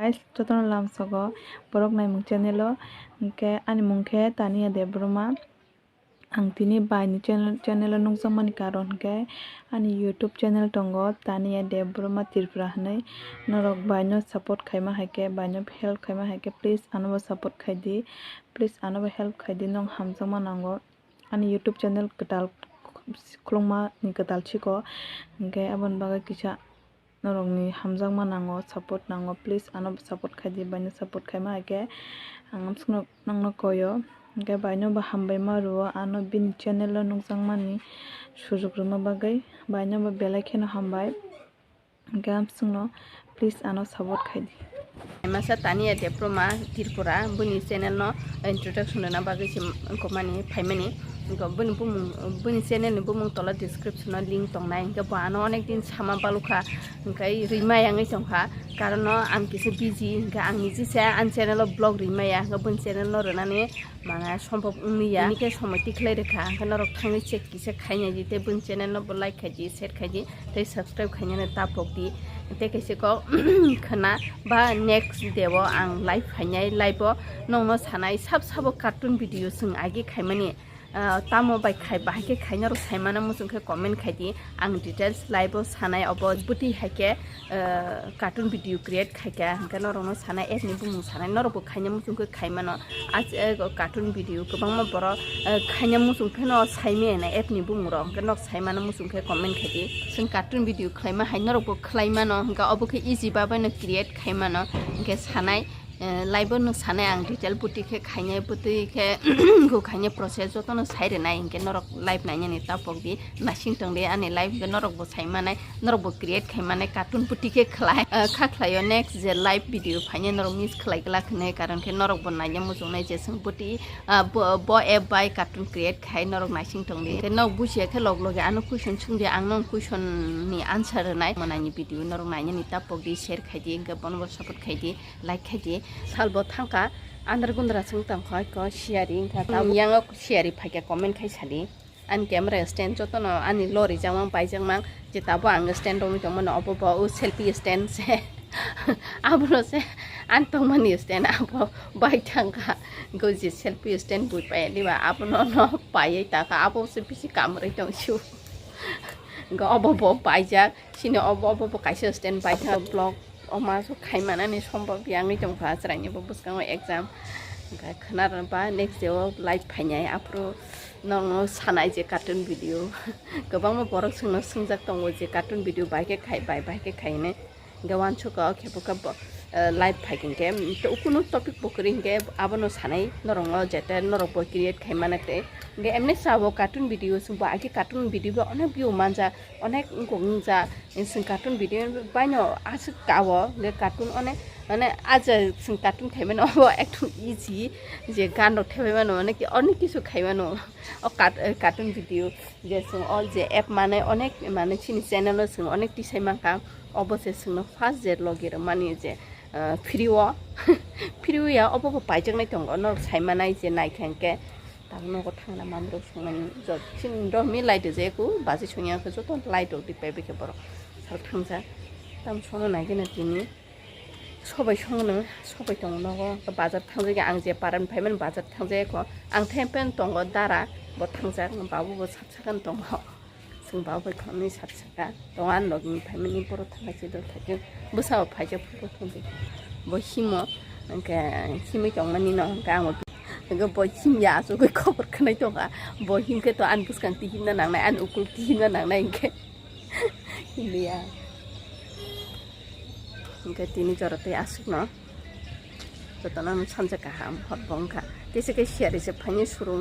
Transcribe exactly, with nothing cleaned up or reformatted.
Guys, jotono lamsogo borok naimung channel o, hwnkhe ani mung khe Tania Debbarma. Ang tini baini channel, channel o nukjakmani karon hwnkhe ani YouTube channel tongo Tania Debbarma Tripura hinwi. Norok baino support khaima hai khe, baino help khaima hai khe, please anobo support khai di, please anobo help khai di, nwng hamjakma nango. Ani YouTube channel kwtal khulungma ni kwtal chiko, hwnkhe aboni bagwi kisa norokni hamjakma nango, support nango, please ano support khai di, baino support khaima hai khe ang amsukno nangno koyo, hwnkhe baino bo hambai ma rwo, ano bini channel o nukjakmani sujuk rwma bagwi baino bo belai kheno hambai. Hwnkhe amsukno please ano support khai di. Masa Tania Debbarma Tripura, bini channel no introduction rwna bagwi se wngkokmani phaimani. Wngkha bini bumung, bini channel ni bumung tola description o link tongnai. Hwnkhe bo ano onek din sama balukha, hwnkhe rwima yangwi tongkha. Karon no ang kisa busy, hwnkhe ang niji se ani channel o vlog rwima ya, hwnkhe bini channel no rwnani mane sombhob wngya. Bini khe somoi tikhlai rwkha, hwnkhe norok thangwi check kisa khaina di, tei bini channel no bo like khai di, share khai di, tei subscribe khainani ta pok di. Tei kaisa kok khwna ba next day o ang live phainai, live o nongno sanai sab sabo cartoon video chwng agi khaimani, ah, tamo bai khai, bahai khe khaina rw saimano muchung khe comment khai di. Ang details live o sanai obo bwtwi hai khe, ah, cartoon video create khai kha, hwnkhe norokno sanai app ni bumung sanai norokbo khaina muchung khe khaimano. Ah, eh, cartoon video kwbangma borok, eh, khaina muchung pheno saimaya na app ni bumung rok, hwnkhe nok saimano muchung khe comment khai di. Chwng cartoon video khlaima hai norokbo khlaimano, hwnkhe obo khe easy babaino create khaimano, hwnkhe sanai, eh, live o no sanai ang detail bwtwi khe khainai, bwtwi khe go khainai process jotono sai rwnai, hwnkhe norok live nainani ta pok di, naising tong di ani live, hwnkhe norokbo sai manai. Norokbo create khai mane cartoon puti khe khlai, ah, kha khlaio next je live video phainai norok miss khlai glak hinwi, karon khe norokbo naina muchungnai je chwng puti, ah, bo, bo app bai cartoon create khai norok naising tongdi. Khe nok bujiya khe log loge ano question chwngdi, ang nong question ni answer rwnai. Manani video norok nainani ta pokdi, share khaidi, hwnkhe bonobo support khaidi, like khaidi. Salbo thangkha andar gundra chwng tongkha ko siyari wngkha ta, hmm, yango siyari phaikha comment khai sadi. Ani camera stand jotono ani lori jakmang, bai jakmang, je tabo ang stand romwi tongmani, obo bo o selfie stand se. Abono se ani tongmani stand abo bai thangkha. Go je selfie stand bui pai diba, abono no paiwi takha, abo se bisi kamrwi tong su. Go obo bo paijak, sini obo, obo bo kaisa stand bai thang vlog. Oma so khai manani sombhob yangwi tongkha, chwraini bo bwskango exam. Hwnkhe khwna rwba next day o live phainai, aphuru nokno sanai je cartoon video. Kwbangma borok chwngno swngjak tongo je cartoon video bai khe khai, bai, bai khe khai hinwi. Hwnkhe uansukha o khe bo khe bo, eh, live phai hwnkhe to kunu topic bo kwrwi hwnkhe abono sanai norokno, jete norok bo create khai mano tei. Hwnkhe emni sabo cartoon video chwngbo agi cartoon video bo onek view manjak, onek wngkok wngjak. Chwng cartoon video baino aswk kao, hwnkhe cartoon onek, mane, ah je chwng cartoon khaimani obo ekdom easy, je gan rok thephaimano, mane, onek kisu khaimano. O car-, eh, cartoon video je chwng o je app manai onek, mane, chini channel o chwng onek tisai mankha, obo se chwngno first je logi rwmani je, eh, free o, free o ya, obo bo paijaknai tongo, norok sai manai je naikha hwnkhe. Tabuk nogo thangna mamrok songmani jot chini rok milai de je ku baji songya khe joto light rok di paibai khe borok sal thangjak. Tam songno nai gana tini sobai songno sobai tongo nogo bazar thangjak ya ang je paran phaimani bazar thangjak ya kho ang thempen tongo dara bo thangjak babu bo sap sakan tongo. Chwng ba bai khoroknwi sat saka tongo, ani logi phaimani borok thangkha se do thaichung bwsao phaijak phuru thangdi bo himo hwnkhe himwi tongmani no hwnkhe ang bo himya achugwi khobor khwnai tongkha bo himkhe to ani bwskang tihimna nangnai ani ukuluk tihimna nangnai hwnkhe himliya hwnkhe tini jora tei aswkno jotono sanja kaham hor bo wngkha tei se khe siyari se phaini suru.